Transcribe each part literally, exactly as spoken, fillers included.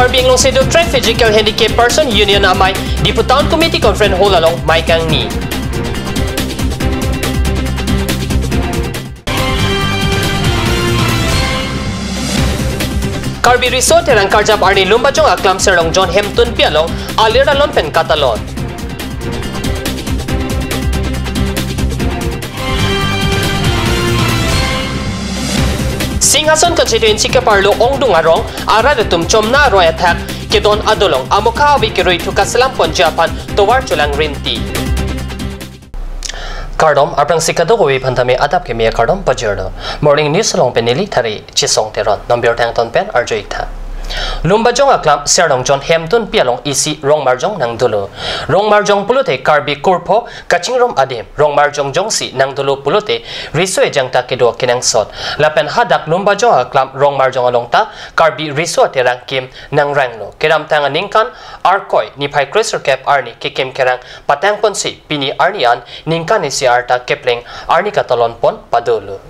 Karbi Anglong Scheduled Tribe Physical Handicap Person Union amei Diphu Town Committee Conference Hall along mei kangni. Karbi Riso Terang Karjap Arni Lumbajong Aklam Serlong John Hemtunpi along alir alon pen katalon. Singhason constituency keparlo ongdung arong arat atum chomna aroi athak kedon adolong amokha avi kerui thu kaselam ponji aphan tovar cholang rinti. Kardom, aphrangsi kadokave aphan tame adap keme akardom pajirlo. Morning News along pen neli Thari Chisong Teron. Nonbirta angton pen arju-ik tha. Lumbajong Aklam Serlong John Hemtunpi along isi Rongmarjong nangdolo. Rongmarjong pulote Karbi kurpho kachingrum adim, Rongmarjong jongsi nangdolo pulote riso ejang ta kedo kenangsot. Lapen hadak Lumbajong Aklam Rongmarjong along ta Karbi Riso Terang Kim nangranglo. Kedamtang aningkan Arkoi niphai kresirkep arni kekim kerang patangponsi pini arni an ningkan isi arta kepleng arni katalon pon padolo.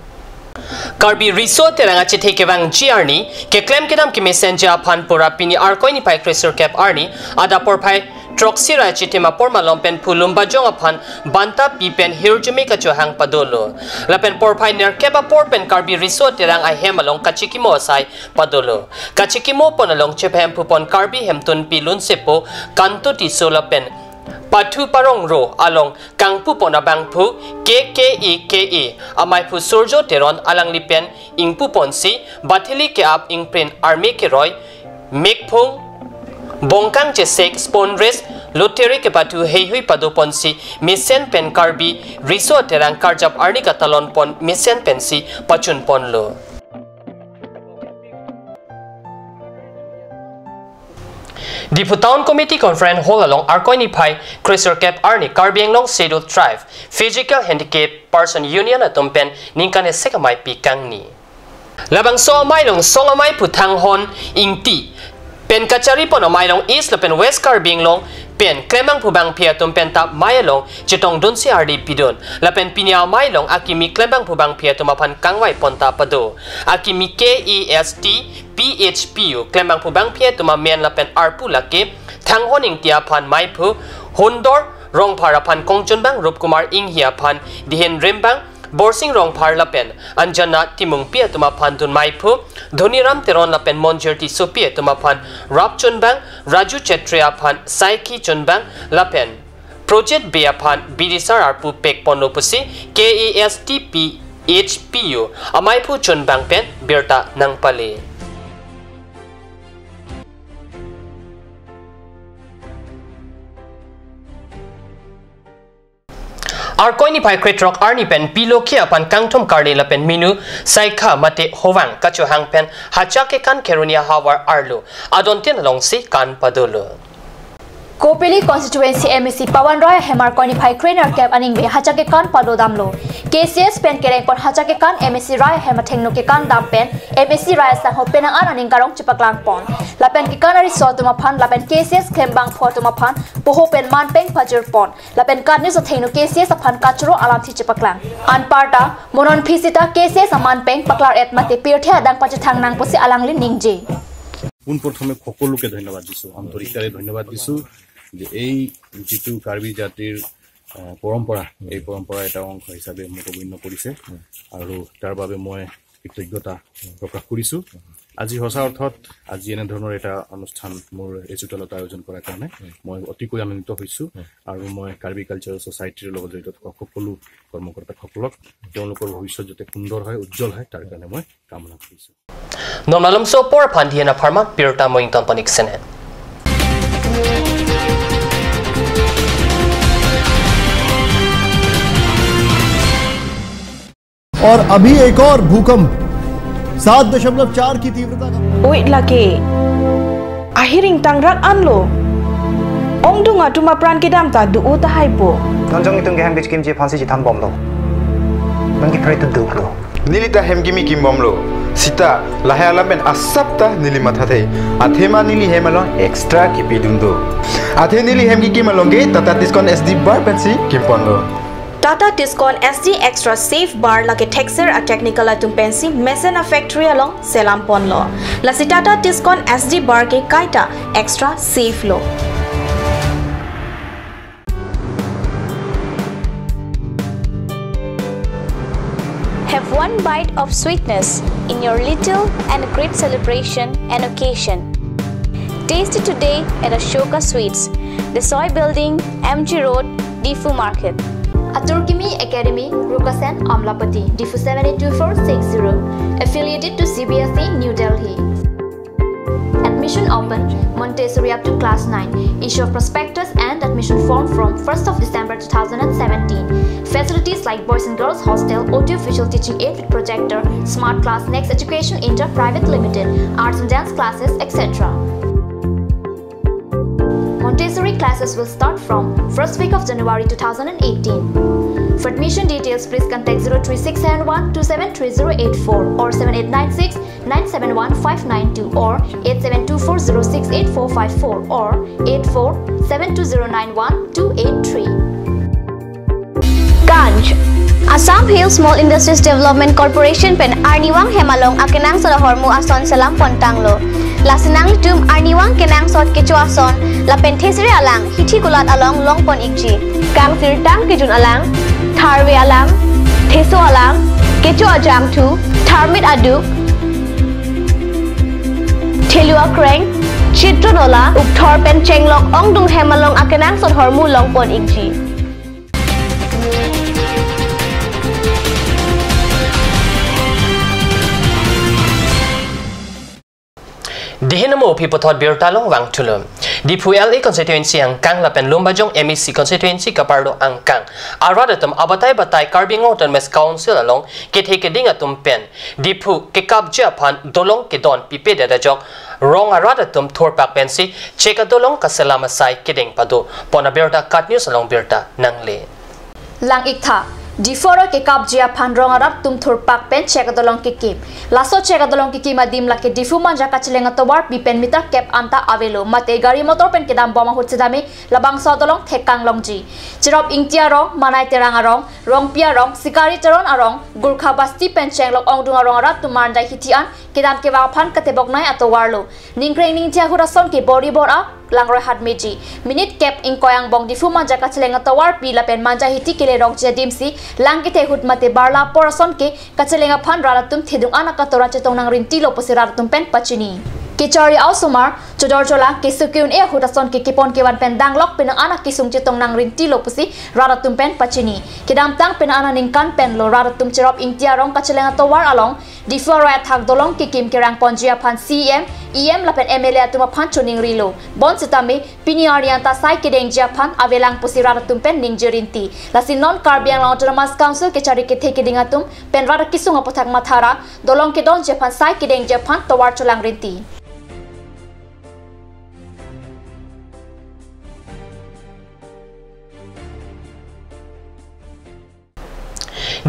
Karbi Riso Terang achethe kevangji arni keklem kedam kemesenji aphan pura pini Arkoi niphai kresirkep arni adap porphai throksi ra chitim apor malom pen phu Lumbajong aphan banta pi pen hirjume kachohang padolo. Lapen porphai nerkep apor pen Karbi Riso Terang ahem along kachikimo asai padolo. Kachikimo pon along chephem phu pon Karbi Hemtunpi Lunsepo Kantu Tisso lapen pathu parong ro along kangpu pon abangphu K K E K A amaiphu Surjo Teron alangli pen ingpu ponsi bathili ke-ap ingprin arme keroi mekphung bongkang chesek sponres lottery kepathu heihui pado ponsi mesen pen Karbi Riso Terang Karjap Arni katalon pon mesen pensi pachun ponlo. Diphu Town Committee Conference Hall along Arkoi niphai kresirkep arni Karbi Anglong Scheduled Tribe Physical Handicap Person Union atum pen ningkan esek amei pi kangni. Labangso amei along song amaiphu Thanghon Ingti pen kachari pon amei along East lapen West Karbi Anglong pen klembangphu bangphi atum pen ta amei along chetongdunsi ardi pidun. Lapen pini amei along akimi klembangphu bangphi atum aphan kangvai pon ta pado. Akimi K A S T P H P U klembangphu bangphi atum amen lapen arpu lake Thanghon Ingti aphan meiphu, Hundor Rongphar aphan kongchunbang, Rupkumar Inghi aphan dihin rimbang, Borsing Rongphar lapen Anjana Timungpi atum aphan dun meiphu, Dhoniram Teron lapen Monjir Tissopi atum aphan rapchunbang, Raju Chetri aphan saikhi chunbang lapen Project Bey aphan bidisar arpu pek ponlo pusi K A S T P H P U ameiphu chunbang pen birta nangpale. Arkoi niphai krethrok arni pen Piloki aphan kangthum karle lapen minu saikha mate hovang kachohang pen Hacha Kekan Kheroni ahavar arlo adontin alongsi kan padolo. Kopili constituency M A C Pawan Roy ahem Arkoi niphai krenerkep aningve Hacha Kekan pado damlo. K C S pen kereng pon Hacha Kekan M A C Roy ahem athengno kekan dam pen M A C Roy asangho penang an aning karong chepaklang pon. Lapen kekan ariso atum aphan lapen K C S klembangphu atum aphan poho pen manpeng pajir pon. Lapen Kat News athengno K C S aphan kachoro alamthe chepaklang. Anparta, mo non aphi sita K C S amanpeng paklar et mate pirthe adang pachethang nang pusi alangli ningje. পোনপ্ৰথমে সকলোকে ধন্যবাদ দিছোঁ, আন্তৰিক তাৰে ধন্যবাদ দিছোঁ যে এই যিটো কাৰ্বি জাতিৰ, আহ, পৰম্পৰা, এই পৰম্পৰা এটা অংশ হিচাপে মোক গণ্য কৰিছে আৰু তাৰ বাবে মই কৃতজ্ঞতা প্ৰকাশ কৰিছোঁ। আজি সঁচা অৰ্থত আজি এনেধৰণৰ এটা অনুষ্ঠান মোৰ এই চোতালত আয়োজন কৰাৰ কাৰণে মই অতিকৈ আনন্দিত হৈছোঁ আৰু মই কাৰ্বি কালচাৰেল ছ'চাইটিৰ লগত জড়িত থকা সকলো কৰ্মকৰ্তাসকলক তেওঁলোকৰ ভৱিষ্যত যাতে সুন্দৰ হয়, উজ্জ্বল হয়, তাৰ কাৰণে মই কামনা কৰিছোঁ। Non malomso apor aphan dihen apharman birta mo ington pon-ik sene. और अभी एक और भूकंप सात दशमलव चार की तीव्रता का। Oi lake. Ahiring tangrak anlo. Ongdung atum apran kedam ta do-o tahai po. Non jong itum ke hem kechikimji aphansi chethan bomlo. Non ke pray to do lo. Neli ta hem kimi kim bomlo. Sita lahai alam pen asap ta neli mathathe. Athema neli hem along extra kipidun do. Athe neli hem kikim along ke Tata Tiscon S D bar pensi kim ponlo. Tata Tiscon S D Extra Safe Bar lake thekser a-technical atum pensi mesen a-factory along selam ponlo. Lasi Tata Tiscon S D Bar ke kaita extra safe lo. Have one bite of sweetness in your little and great celebration and occasion. Taste it today at Ashoka Sweets, Desoi Building, M G Road, Diphu Market. Atur Kimi Academy, Rukasen, Amlapati, Diphu seven eight two four six zero. Affiliated to C B S E, New Delhi. Admission open, Montessori up to class nine. Issue of prospectus and admission form from first of December two thousand and seventeen. Facilities like boys and girls hostel, audio visual teaching aid with projector, smart class, Next Education India Private Limited, arts and dance classes, et cetera. Montessori classes will start from first week of January two thousand and eighteen. For admission details, please contact zero three six seven one two seven three zero eight four or seven eight nine six nine seven one five nine two or eight seven two four zero six eight four five four or eight four seven two zero nine one two eight three. Ganj. Assam Hill Small Industries Development Corporation pen arnivang hem along akenangsot ahormu ason selam pontanglo. Lasi nanglitum arnivang kenangsot kecho ason lapen thesere alang hithi kulat along longpon ikji. Kangsirtang kejun alang, tharve alang, theso alang, kecho ajangthu, tharmit aduk, thelu akreng, chitron ola, ukthor pen chenglok ongdung hem along akenangsot ahormu longpon ikji. Dihin amo aphi puthot birta along vangthulo. Diphu L A constituency angkang lapen Lumbajong M A C constituency kaparlo angkang arat atum abatai batai Karbi Anglong Autonomous Council along kethe keding atum pen Diphu kekapji aphan dolong kedon pipedet ajok rong arat atum thurpak pensi chek adolong kaselam asai kedeng pado pon abirta KAT News along birta nangle. Lang iktha, Diphu aroi kekapji aphan rong arat atum thurpak pen chek adolong kekim. Laso chek adolong kekim adim lake Diphu Manja kacheleng atovarpi pen meter kep anta avelo, mate gari motor pen kedam bom ahut sedame labangso adolong thekang longji. Cherop Ingti arong, Manai Terang arong, Rongpi arong, Sikari Teron arong, Gurkha Basti pen chenglok ongdung arong arat atum Manja hithi an kedam kevang aphan kateboknei atovarlo. Ningkreng ningthi ahut ason ke bor-i bor-a langroi hat meji. Minute kep ingkoi angbong Diphu Manja kacheleng atovarpi lapen Manja hithi kelerokji adimsi lang kethe ahut mate barla apor ason ke kacheleng aphan rat atum thedung an akatora chetong nangrintilo pusi rat atum pen pachini. Kechari a-osomar, chodor cholang, keso ke-un-e ahut ason ke kepon kevan pen danglok penang an akesung chetong nangrintilo pusi rat atum pen pachini. Kedamtang penang an aningkan penlo rat atum Cherop Ingti arong kacheleng atovar along Diphu aroi athak dolong kekim kerang ponji aphan C E M, E M lapen M L A atum aphan choningrilo. Bonsitame pini arni anta sai kedengji aphan avelang pusi rat atum pen ningje rinti. Lasi non Karbi Anglong Autonomous Council kechari kethe keding atum pen rat akesung aputhak mathara dolong kedonji aphan sai kedengji aphan tovar cholang rinti.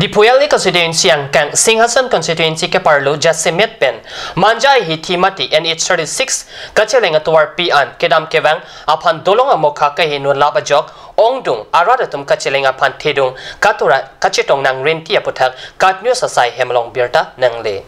Diphu L A constituency angkang Singhason constituency keparlo jasemet pen Manja hithi mate N H thirty-six kacheleng atovarpi an kedam kevang aphan dolong amokha kaheno lap ajok ongdung arat atum kacheleng aphan thedung katora kachetong nangrinti aputhak KAT News asai hem along birta nangle.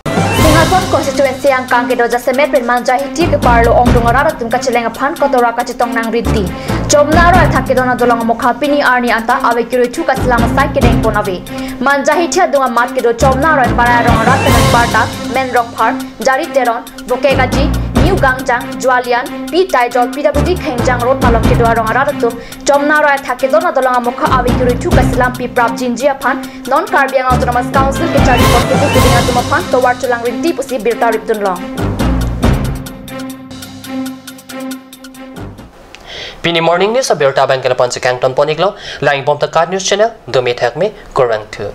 Singhason constituency angkang kedo jasemet pen Manja hithi keparlo ongdung arat atum kacheleng aphan katora kachetong nangrinti. Chomna aroi athak kedon adolong amokha pini arni anta ave kiroithu kaselam asai kedeng pon ave. Manja hithi adung amat kedo Chomna aroi parai arong arat pen Partak, Men Rongphar, Jari Teron, Vokekaji, New Gangjang, Jualian, P Taijol, P W D Khengjang Road malom kedo arong arat atum Chomna aroi athak kedon adolong amokha ave kiroithu kaselam pi prapjinji aphan non Karbi Anglong Autonomous Council kechari pon kethe keding atum aphan tovar cholang rinti pusi birta ripdunlong. Pini morning news abirta abang ke lapu-an si kangton pon iklo, lang-ik bom ta KAT News channel, dome thakme, kurvangthu.